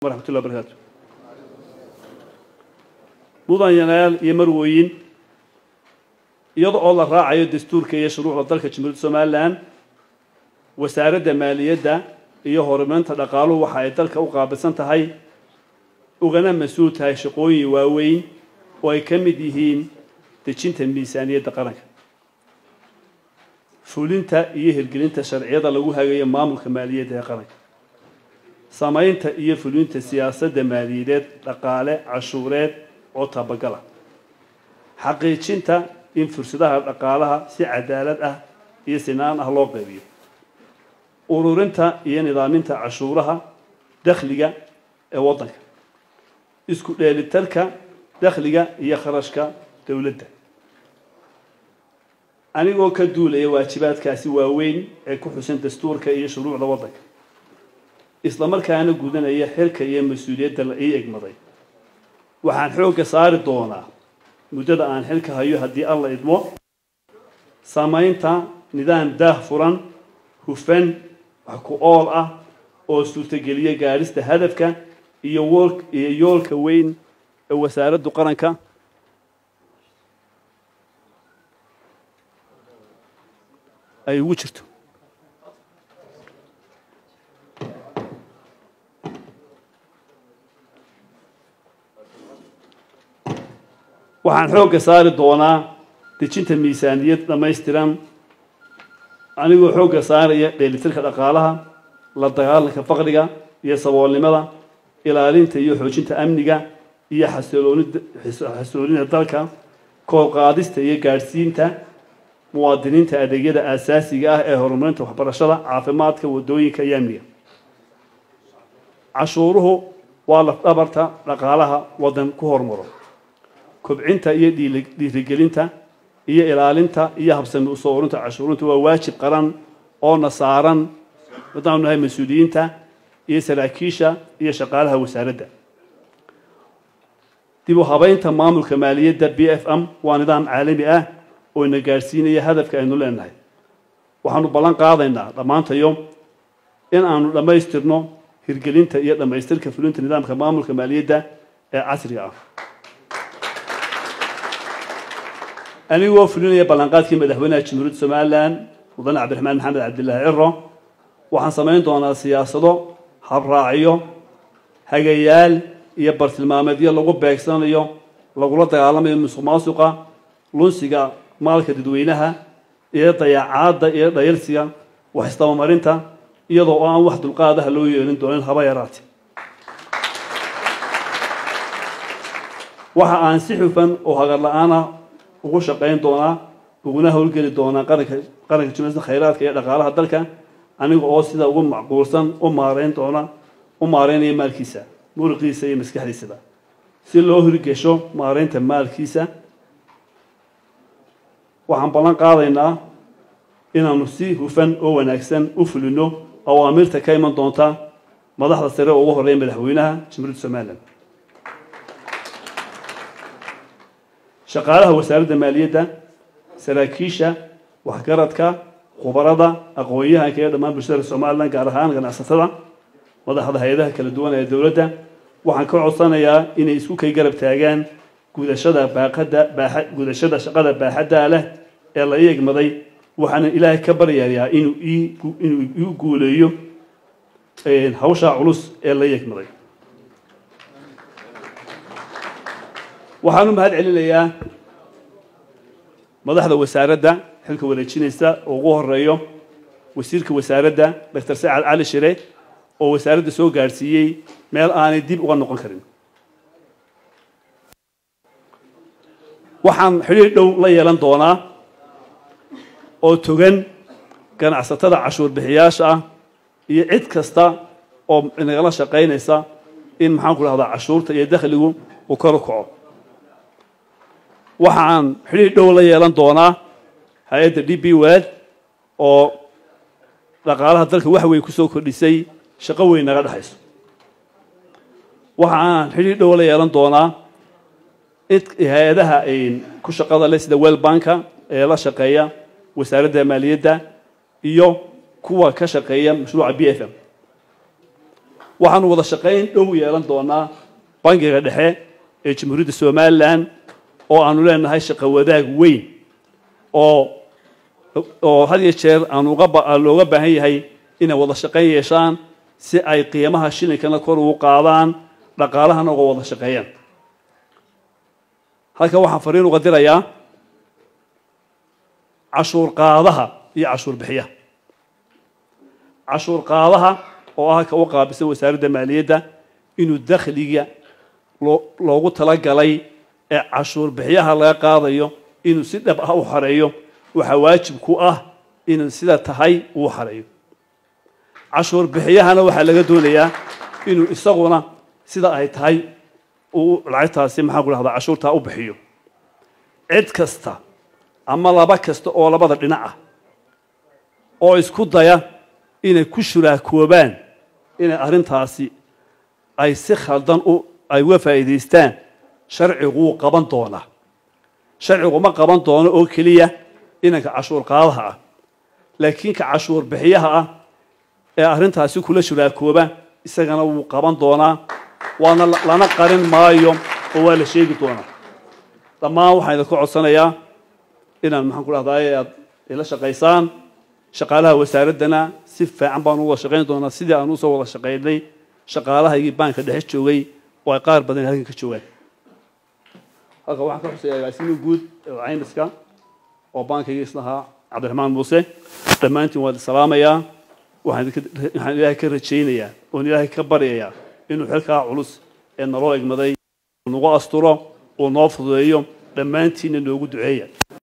Waraxmatullahi wabarakaatu. Mudanayaal iyo marwooyin, iyada oo la raacayo dastuurka iyo shuruucda dalka Jamhuuriyadda Somalilan, Wasaaradda Maaliyadda iyo Horumarinta Dhaqaaluhu waxa ay dalka u qaabilsan tahay ugana mas-uul tahay shaqooyin waaweyn oo ay ka mid yihiin dejinta miisaaniyadda qaranka, fulinta iyo hirgelinta sharciyada lagu hagayo maamulka maaliyadda ee qaranka, samaynta iyo fulinta siyaasadda maaliyadeed, dhaqaale, cashuureed oo tabagala, xaqiijinta in fursadaha dhaqaalaha si cadaalad ah iyo sinaan ah loo qaybiyo, ururinta iyo nidaaminta cashuuraha dakhliga ee waddanka, isku dheelitarka dakhliga iyo kharashka dowladda. Anigoo ka duulaya waajibaadkaasi waaweyn ee ku xusan dastuurka iyo shuruucda waddanka, isla markaana gudanaya xilka iyo mas-uuliyadda la ii egmaday, waxaan xoogga saari doonaa muddada aan xilka hayo, haddii Alla idmo, samaynta nidaam daah furan, hufan, wax ku ool ah oo suurtogeliya gaadhista hadafka iyo wool iyo yoolka weyn ee wasaaraddu qaranka ay ugu jirto. Waxaan xoogga saari doonaa dejinta miisaaniyad dhammaystiran, anigoo xoogga saaraya dheelitirka dhaqaalaha, la dagaalanka faqriga iyo saboolnimada, ilaalinta iyo xoojinta amniga iyo xasiloonida xasiloonida dalka, kor qaadista iyo gaadhsiinta muwaadiniinta adeegyada aasaasiga ah ee horumarinta waxbarashada, caafimaadka, waddooyinka iyo amniga. Cashuuruhu waa lafdhabarta dhaqaalaha waddan ku horumaro. Kobcinta iyo dhiirigelinta iyo ilaalinta iyo habsami usoo ururinta cashuurinta waa waajib qaran oo na saaran haddaanu nahay mas-uuliyiinta iyo saraakiisha iyo shaqaalaha wasaaradda. Dib u habaynta maamulka maaliyadda PFM waa nidaam caalami ah oo ina gaadhsiinaya hadafka aynu leenahay. Waxaanu ballan qaadaynaa dhammaantayo in aanu dhammaystirno hirgelinta iyo dhammaystirka fulinta nidaamka maamulka maaliyadda ee casriga ah. Anigoo fulinaya ballanqaadkii madaxweynaha Jamhuuriyadda Somalilan, mudane Cabdiraxmaan Maxamed Cabdilaahi Ciro, waxaan samayn doonaa siyaasado, habraacyo, hagayaal iyo bartilmaameedyo lagu beegsanayo, lagula dagaalamayo musuq maasuqa, lunsiga maalka dadweynaha iyo dayacaadda iyo dhayalsiga wax isdabamarinta, iyadoo oo aan wax dulqaadaha loo yeelin doonin haba yaraate. Waxa aan si xufan oo hagar la-aan ah ugu shaqayn doonaa uguna howlgeli doonaa qaranka jumhuuriyadda, khayraadka iyo dhaqaalaha dalka, aniga oo sida ugu macquulsan u maareyn doona, u maareynaya maalkiisa, muruqiisa iyo maskaxdiisaba si loo hirgesho maareynta maalkiisa. Waxaan ballan qaadaynaa inaanu si hufan oo wanaagsan u fulino awaamirta ka iman doonta madaxda sare oo ugu horreeya madaxweynaha Jamhuuriyadda Somalilan. Shaqaalaha Wasaaradda Maaliyadda, saraakiisha, waxgaradka, khubarada, aqoon-yahanka iyo dhammaan bulshada Somalilan, gaar ahaan ganacsatada, madaxda hay-adaha kala duwan ee dowladda, waxaan ka codsanayaa inay isku kay garab taagaan gudashada baaqadda baaxa gudashada shaqada baaxaddaa leh ee la ii egmaday. Waxaana Ilaahay ka baryayaa inuu iu guuleeyo hawshaa culus ee la ii egmaday. Waxaan u mahad celinayaa madaxda wasaaradda xilka wareejinaysa oo ugu horeeyo wasiirka wasaaradda, Doctor Sacad Cali Shire, oo wasaaradda soo gaadhsiiyey meel aanay dib uga noqon karin. Waxaan xidhiir dhow la yeelan doonaa oo togan ganacsatada, cashuur bixiyaasha ah iyo cid kasta oo nagala shaqaynaysa in, maxaan ku dhahdaa, cashuurta iyo dakhligu uu kor u kaco. Waxaan xidhiir dhow la yeelan doonaa hay-adda DP World oo dhaqaalaha dalka wax weyn ku soo kordhisay, shaqo weyn naga dhexayso. Waxa aan xidhiir dhow la yeelan doonaa hay-adaha ku shaqada leh sida World Banka ee la shaqeeya Wasaaradda Maaliyadda iyo kuwa ka shaqeeya mashruuca PFM. Waxaanu wada shaqayn dhow yeelan doonaa Bangiga Dhexe ee Jamhuuriyadda Somalilan, oo aanu leenahay shaqo wadaag weyn oo had iyo jeer aanu looga baahan yahay inay wada shaqayn yeeshaan si ay qiimaha shilinkana kor ugu qaadaan, dhaqaalahana uga wada shaqeeyaan. Halkan waxaan fariin uga dirayaa cashuur qaadaha iyo cashuur bixiyaha. Cashuur qaadaha oo ah ka u qaabilsan Wasaaradda Maaliyadda inuu dakhliga loogu talagalay ee cashuur bixiyaha laga qaadayo inuu si dhab ah u xareeyo, waxaa waajib ku ah inuu sida tahay uu xareeyo. Cashuur bixiyahana waxaa laga doonayaa inuu isaguna sida ay tahay uu lacagtaasi, maxaan ku dhahdaa, cashuurtaa u bixiyo. Cid kasta ama laba kasta oo labada dhinac ah oo isku daya inay ku shuraakoobaan inay arrintaasi ay si khaldan u ay uga faa'iidaystaan, sharciguu qaban doonaa. Sharcigu ma qaban doono oo keliya inanka cashuur qaadaha ah, laakiin ka cashuur bixiyaha ah ee arrintaasi kula shuraakooba isagana wuu qaban doonaa, waana lana qarin maayo oo waa la sheegi doonaa. Dhammaan waxaan idinka codsanayaa inaan, maxaan ku dhahdaay, aad ila shaqaysaan. Shaqaalaha wasaaraddana si fiican baan u wada shaqayn doonaa sidii aan usoo wada shaqaynay shaqaalahaygii baanka dhexe joogay, oo ay qaar badan halkan ka joogaan. Halkan waxaan ka xusayaa agaasimihi guud ee caymiska oo baankaygii islahaa, Cabdiraxmaan Muuse. Dhammaantiin waan salaamayaa. Waxaan Ilaahay ka rajaynayaa oon Ilaahay ka baryayaa inuu xilkaa culus ee naloo egmaday nagu asturo, uu noo fududeeyo. Dhammaantiinna noogu duceeya.